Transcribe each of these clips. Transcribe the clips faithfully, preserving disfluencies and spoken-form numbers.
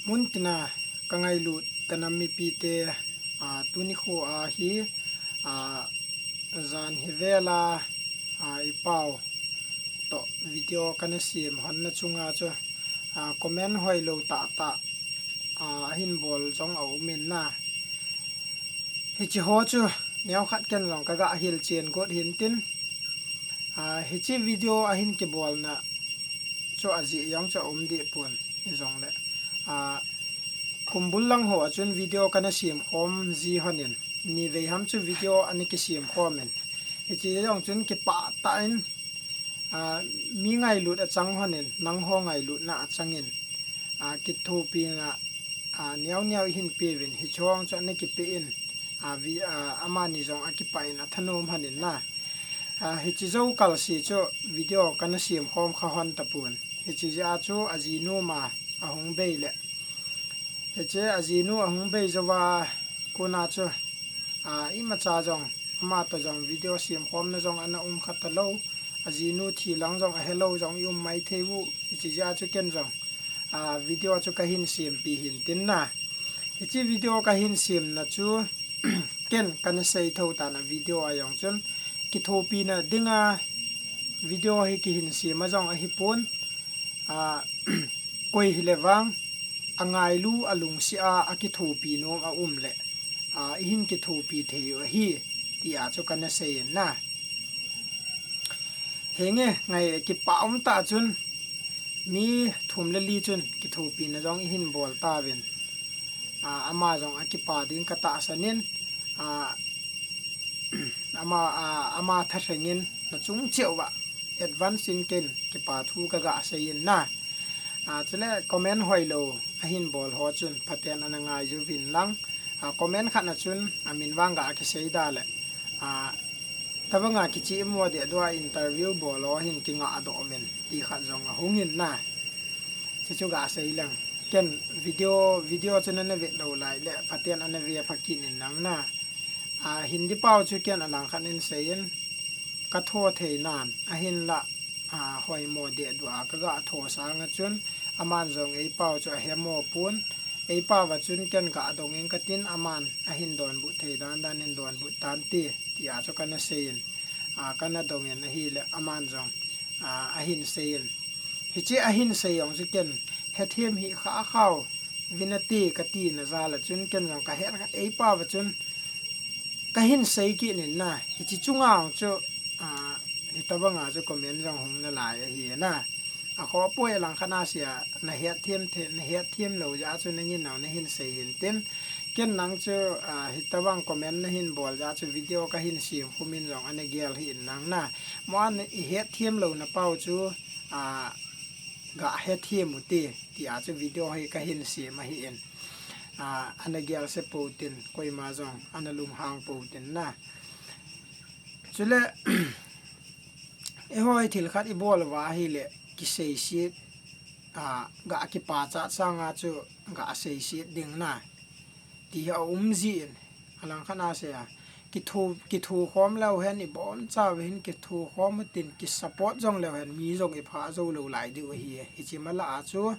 Muntina ka ngailut ka nam mipite, a, tuni khu a hi, a, jan hi vela, a, i pau to video kana sem hon na chunga chu, a, comment hoilou tah tah, a, ahin bol jong a um in na. Hichi ho chu neo khat ken jong ka ga hil chen got hin tin, a, hichi video ahin kibolna chu ajeh jong chu a um deh pon, hijongle, a, kumbul lang ho a chun video kana sem khom ji hon in, ni vei ham chu video ana kisem khom in, hichi jong chun kipah tah in, a, mi ngailut a chang hon in, nangho ngailutna a chang in, a, kithopina, a, neo neo ihin pe uvin, hichi jong chu ana kipe in, a, vi-, a, amani jong akipah in athanom hon in na. A, hichi jou kal si chu video kana sem khom kha hon tapon. Hichi jeh a chu ajinu ma ahung bei le. Hichi ajinu ahung bei jouva kona chu, a, imacha jong, ama to jong video sem khomna jong ana um kha talou. Ajinu thi lang jong ahelou jong i um mai thei u. Hichi jeh a chu ken jong, a, video chu kahin sempi hin tin na. Hichi video kahin semna chu ken kana sei tho tan a video a jong chun kithopina dinga video hi kihin sem a jong ahi pon, a, koi hile vang a ngailu a lungset a, a kithopi nom a um le, a, ihin kithopi thei u ahi, tia chu kana sei in na. Henge, ngai kipah um tah chun, mi thum le li chun kithopina jong ihin bol tauvin. A, ama jong akipa ding ka tahsan in, a, ama, a, ama tha reng in na chung cheh uva advance in ken kipa thu ka ga sei in na. A, chule comment hoilou ahin bol ho chun phaten ana ngai uvin lang. A, comment khat na chun amin vang ga kisei da le, a, tabanga kichi mo deh dua interview bol ho hin kinga doh uvin ti khat jong ahung in na. Chu chu ga sei leng. Ken video, video chu nana ve lou lai le, phaten ana ve pha kit in nang na. A, Hindi pau chu ken a lang khat in sei in, ka tho thei nan, ahinla, a, hoimo deh dua ka ga tho sang a chun, aman jong ei pau chu ahe mo pon, ei pau va chun ken ga dong in ka tin, aman ahin donbut thei dan dan in donbut tan ti, tia chu kana sei in, a, kana dong in ahile, aman jong, a, ahin sei in. Hichi ahin sei jong chu ken hethem hih kha khau vin ati ka tina jal a chun ken jong ka het kha ei pau va chun kahin sei kit in na. Hichi chunga jong chu, a, hitabanga chu comment jong hung na lai ahi na. A kho poi lang khat na sia na hethem the, na hethem lou jeh a chu nangin nau nahin sei hin tin. Ken nang chu, a, hitabang comment nahin bol jeh a chu video kahin sem khum in jong ana gel hih in nang na. Mo an i hethem louna pau chu, a, ga hethem u te, tia chu video hi kahin sem ahi in. A, ana gel se pou tin, koima jong ana lunghang pou tin na. Chule, eiho hi thil khat i bol uva ahile, kiseiset, a, ga kipachat sang a chu ga seiset ding na. Ti hi a um jin, a lang khat na sei a. Kitho, kitho khom leu hen i boncha uva hin kitho khom u tin, ki support jong leu hen mi jong i pha jou lou lai diu ahi. Hichi ma la a chu,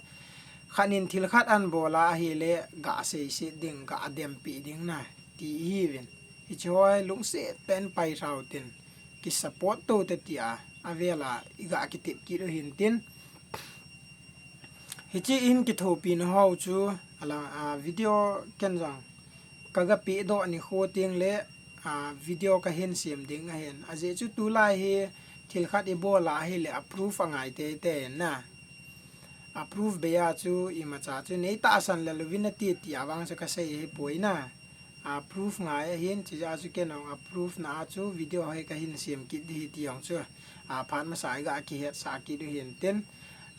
khat in thil khat an bol a ahile, ga seiset ding, ga dempi ding na. Ti ihi uvin. Hichi ho hi lungset tah in pai thau tin, ki support to te tia, avel a i ga kitep kit u hin tin. Hichi in kithopina ho chu, a lang, a, video ken jong ka ga pe doh ni kho teng le, a, video kahin sem ding ahin. Ajeh chu tulai hi thil khat i bol a ahile a proof a ngai tei tei na. A proof bei a chu imacha chu nei tahsan lel uvin ati, tia vang chu ka sei ahi poi na. A proof ngai ahin, chijeh a chu ken jong a proof na a chu video hi kahin sem kit di hi ti jong chu, a, phat masa i ga kihetsah kit u hin tin,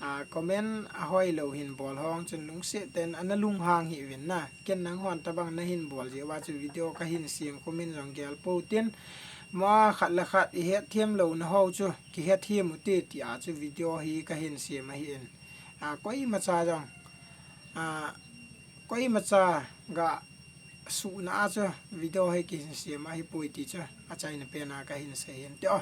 a, comment a hoilou hin bol ho chun lungset tah in ana lunghang hih uvin na. Ken nang hon tabang nahin bol jeh uva chu video kahin sem khum in jong gel pou tin, mo a khat le khat i hethem louna ho chu kihethem u te, tia chu video hi kahin sem ahi in. A, koimacha jong, a, koimacha ga suhna a chu video hi kihin sem ahi poi ti chu achaina pen a kahin sei hin ti o.